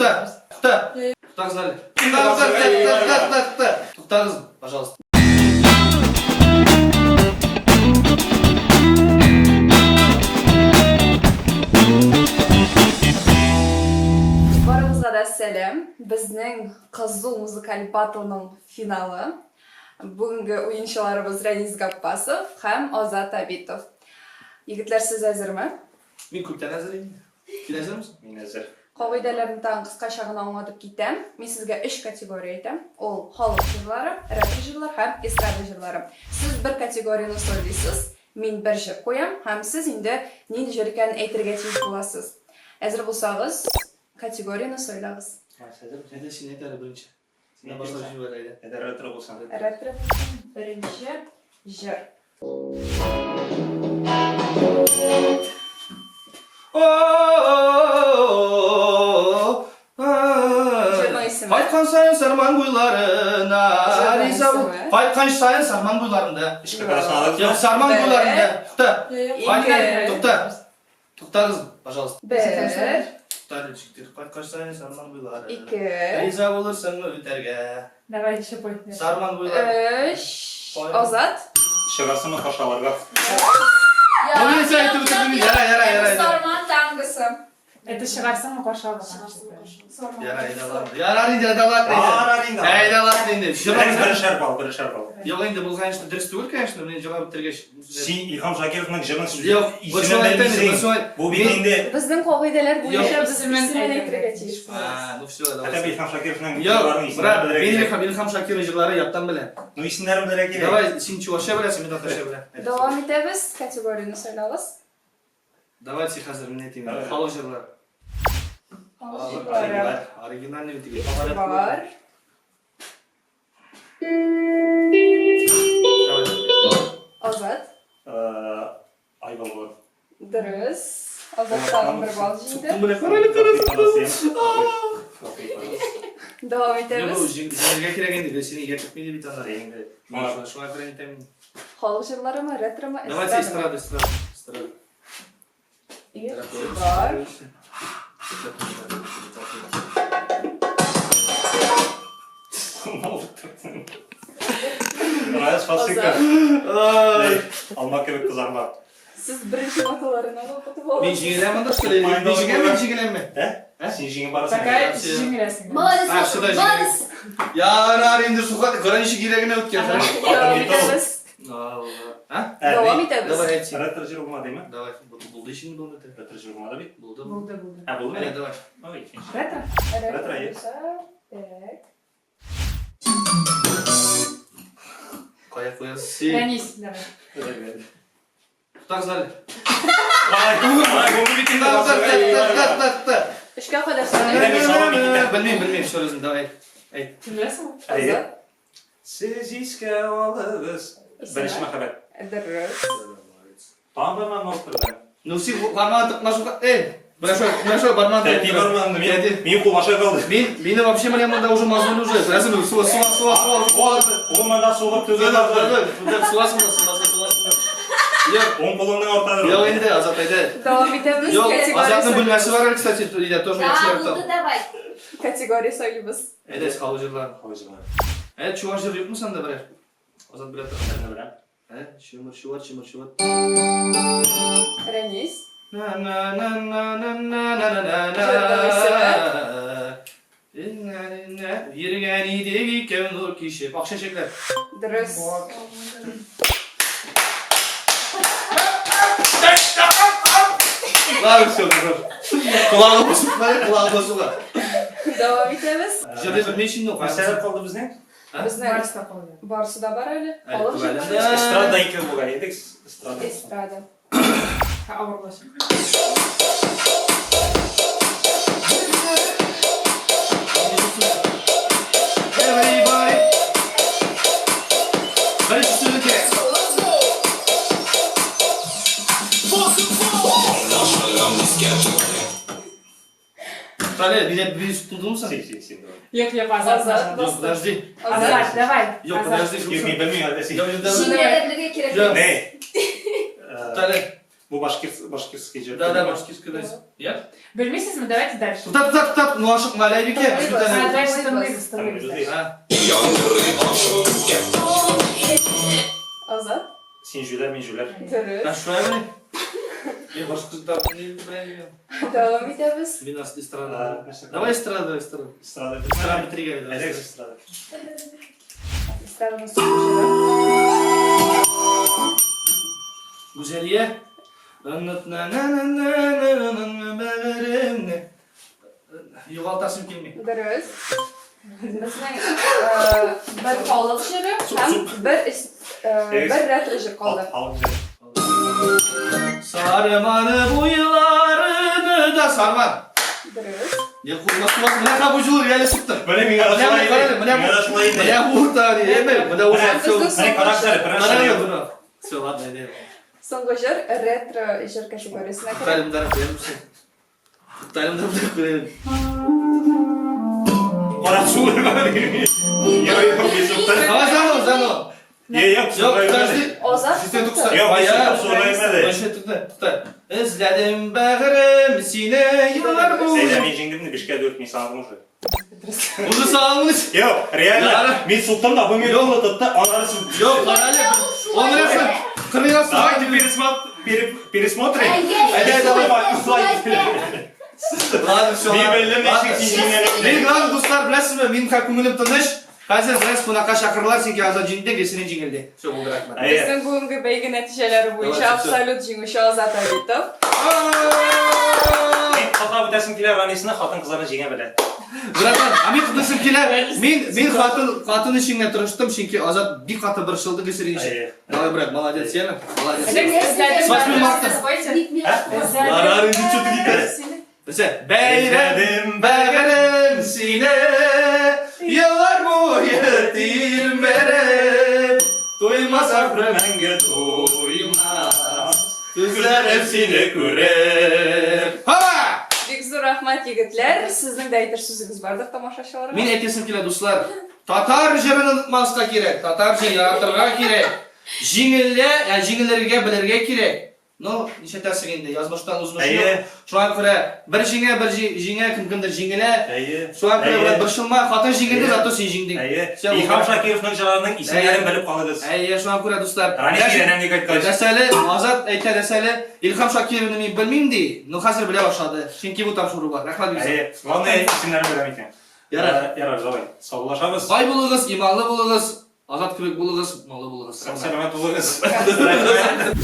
Тукта, тукта. Туктагыз әле. Тукта, тукта, тукта, тукта, тукта. Туктагыз, пожалуйста. Барыгызга да сәлам. Безнең кызу музыкаль батлның финалы. Бүгенге уенчыларыбыз Рәнис Гаппасов һәм Азат Абитов. Егетләр, сез әзерме? Мин күптән әзер инде. Син әзермесең? Мин әзер. Кагыйдәләрне тагын кыскача гына аңлатып китәм. Мин сезгә өч категория әйтәм. Ул халык җырлары, рэпер җырлар һәм эстрада җырлары. Сез бер категорияне сайлыйсыз, мин бер җыр куям һәм сез инде нинди җыр икәнен әйтергә тиеш буласыз. Әзер булсагыз, категорияне сайлагыз. Әзерме? Әйдә, син әйт әле беренче. Син башлап җибәр, әйдә. Әйдә, ретро булсын. Ретро булсын. Беренче җыр. Җырның исеме. Кайткан саен Сарман буйларына риза бул. Кайткан саен Сарман буйларында. Эшкә карасаң алып. Юк, Сарман буйларында. Тукта. Ике. Тукта. Туктагыз, пожалуйста. Бер. Туктале, ничектер. Кайткач саен Сарман буйлары. Ике. Риза булырсыңмы үтәргә? Давай еще пой. Сарман буйлары. Өч. Азат. Чыгасыңмы каршы алырга? Ну, мин сиңа әйтеп бетердем. Яра, яра, яра. Сарман тангосы. Это чыгарсыңмы каршы алырга? Яра, әйдә ладно. Ярар инде, әйдә ладно. Ярар инде. Әйдә ладно инде. Берәр берешәр балл, берешәр балл. Юк инде, бу, конечно, дөрес түгел, конечно, мин җырлап бетергәч. Син Илһам Шакировның җырын сүзе Юк, бу шулай әйтәм, бу шулай. Бу бит инде Безнең кагыйдәләр буенча без Исемен исемен әйтергә тиеш. А, ну все, Хотя бы давай. Илһам Шакировның Юк, җырларын исемнәрен брат, белергә мин кирәк. Илһам, Илһам Шакиров җырлары яттан беләм. Ну исемнәрен белергә кирәк. Давай, син чувашча беләсең, мин татарча беләм. Дәвам итәбез, категорияне сайлагыз. Давайте хәзер мин әйтим. Давай. Халык җырлары. Халык җырлары. Оригинальный бит. Бар. Азат. Ай балалар. Дөрес. Азат тагын бер балл җыйды. Суктым белән карале, карале. Дәвам Юк, итәбез. җиңергә кирәк инде, сине ияртеп миде бит аннары. Инде. Шуңа күрә әйтәм инде. Халык җырларымы, ретромы, Давайте эстрадамы? эстрада, эстрада, эстрада. Игътибар. Раяз Фасыйков. Ай. Алма кебек кызарма. Сез беренче ноталарын алып отып Мин алыгыз. җиңеләм анда, что ли? Мин җиңәм, мин җиңеләмме? Ә? Син җиңеп барасың. Пока җиңеләсең. Молодец, А, сюда молодец. Ярар инде шуга, кара ничек йөрәгенә үткән. Дәвам итәбез. Алла. А? Дәвам итәбез. Давай әйт. Ретро җыр булмады, димме? Давай, булды ич инде булды. Ретро җыр булмады бит. Булды. Булды, булды. Ә, булды Әйдә, мени? давай. Ой, Ретро? Ретро есть. Так. Кая куясыз? Син. Рәнис, давай. Туктагыз әле. Ай, ай, бу бит инде. Тукта, тукта, тукта, тукта. Өчкә кадәр Әйдә, саныйм. мин салам итәм. Белмим, белмим, серьезно, давай. Әйт. Син беләсеңме? Әйе. Азат. Сез искә алыгыз. Беренче мәхәббәт. Дөрес. Тагын бер мәгънә алып торды. Ну син бармагын тыкма шуга. Эй, менә шул, менә шул бармагын Тәти бармагымны мин, Тәти. мин кул аша калды. Мин, минем вообще менә монда уже мозоль уже. Беләсеңме, суга, суга, суга, суга, суга. Ул монда сугып Түгел, түгел азыр. түгел, түгел, сугасың да, сугасың, сугасың да. Юк, Уң кулыңның ортадыр. юк инде, Азат әйдә. Дәвам итәбез. Юк, Категория Азатның бүлмәсе сайлыйбыз. бар әле, кстати, өйдә тоже Да, яхшы булды, якта. давай. Категория сайлыйбыз. Әйдә, халык җырларын. Халык җырлары. Әйдә, чуваш җыры юкмы санда берәр? Азат белә торган. Менә беләм. Ә, чымыр, чуват, чымыр, чуват. Рәнис. На на на на на на на на на Җырның исеме? Йөргән идек икәү нур кичеп. Ак чәчәкләр. Дөрес. Ладно, все, хорош. Колагы бозык, колагы бозык. Дәвам итәбез. Җырны белмей өчен юк. Нәрсәләр калды безнең? Безнең Барысы да калды. барысы да бар әле. Әле Халык түгел. җырлары. Эстрада икәү бугай идек. Эстрада. Эстрада. Авырлашып. Everybody. Беренче сүзе кирәк. Тале, меня без тудымсың? Син, син, син. давай. Юк, юк, Азат. Азат. Юк, подожди. Азат. Азат, давай. Юк, Азат. подожди. Юк, мин белмим, әле син. Юк, юк, Җиңелерлеге кирәк. Юк. Не? Тале. Бу башкир, башкирский җыр. Да, да, башкирский да. Я? Белмисезме? Давайте дальше. Тукта, тукта, тукта, ну ашыкма әле, Айбикә. Без бит А, әле- дальше тыңлыйбыз, тыңлыйбыз. А, Азат. Син җүләр, мин җүләр. Дөрес. а шулай мени? Мин башкорт белмим. Дәвам итәбез. Мин эстрада. Нәрсә? Давай эстрада, давай эстрада. Эстрада. Эстрада бетерик әле, давай. Әйдәгез эстрада. Эстраданың соңгы җыры. Гүзәлия. Бәгыремне. Югалтасым килми. Дөрес. Безнең э, бер халык җыры һәм бер бер ретро җыр калды. Халык җыры. Сарманы буйларını да сарман. Дөрес. Не курмас курмас, менә ха бу җылы реале сукты. Менә миңа да Менә шулай бу, инде. менә бу. Миңа да шулай инде. Менә бу урта, әйме, менә урта, Безнең всё. Менә соңгы карагыз җыр. әле, беренче Менә юк. буны. Всё, ладно, әйдә. Соңгы җыр ретро җыр категориясенә керә. Тукталым да күрәмсең. Тукталым да күрәм. Кара су. Юк, юк, мин суктым. Давай заново, заново. Юк, юк, Юк, подожди. Азат Син тукта. тукса. Юк, мин Ая. суктым, сораймады. Вообще тукта, тукта. Эзләдем бәгырем сине еллар Әйдә, буе. мин җиңдем инде, 5-кә 4 мин санадым уже. Уже салынмыш. Юк, реально, Ярар. мин суктым да, бу мине юлны тотты, аннары сук. Юк, карале. Он рәсем. Кырыйга Давайте пересмотрим. Әйдә, давай. Ладно, все. Мин белдем, ничек син җиңгәнеңне. Мин главный дуслар, беләсезме, минем хәк күңелем тыныч. Хәзер бераз кунакка чакырырлар, чөнки Азат җиңде, Гөлсинә җиңелде. Все, булды, рәхмәт. Әйе. Безнең бүгенге бәйге нәтиҗәләре буенча Давайте, всё. абсолют җиңүче Азат Абитов. Мин котлап үтәсем килә Ранисны, хатын-кызларны җиңә белә. Братан, а мин котылсым килә. Мин мин хатын хатын өчен генә тырыштым, чөнки Азат бик каты борчылды Гөлсинә өчен. Әйе. Давай, брат, молодец, яме. Молодец. Эзләдем С 8 марта. Ларар инде чуты китә. Нәрсә? Бәйрәм бәгырем сине еллар буе тилмереп туймас ахры мәңге туймас күзләрем сине күреп. Ха! Бик зур рәхмәт, егетләр. Сезнең дә әйтер сүзегез бардыр тамашачыларга. Мин әйтәсем килә, дуслар. Татар җырын онытмаска кирәк, татар җырын яратырга кирәк. Җиңелә, ә җиңелергә белергә кирәк. Ну, нишләтәсең инде, язмыштан узмыш Әйе. юк. Шуңа күрә бер җиңә, бер җиңә, кем кемдер җиңелә. Әйе. Шуңа күрә Әйе. брат, борчылма, хатын җиңелде, Әйе. зато син җиңдең. Әйе. Всё, Илһам булды. Шакировның җырларының исемнәрен белеп калыгыз. Әйе, шуңа күрә, дуслар. Ранис килә, нәни кайткач. Нәрсәле, Азат әйтә, нәрсәле, Илһам Шакировны мин белмим ди, но хәзер белә башлады. Чөнки бу тапшыру бар. Рәхмәт бик зур. Әйе. Главное, исемнәрен беләм икән. Ярар. Ярар, давай. Саубуллашабыз. Бай булыгыз, иманлы булыгыз, Азат кебек булыгыз, маллы булыгыз. Сау сәламәт булыгыз. Рәхмәт.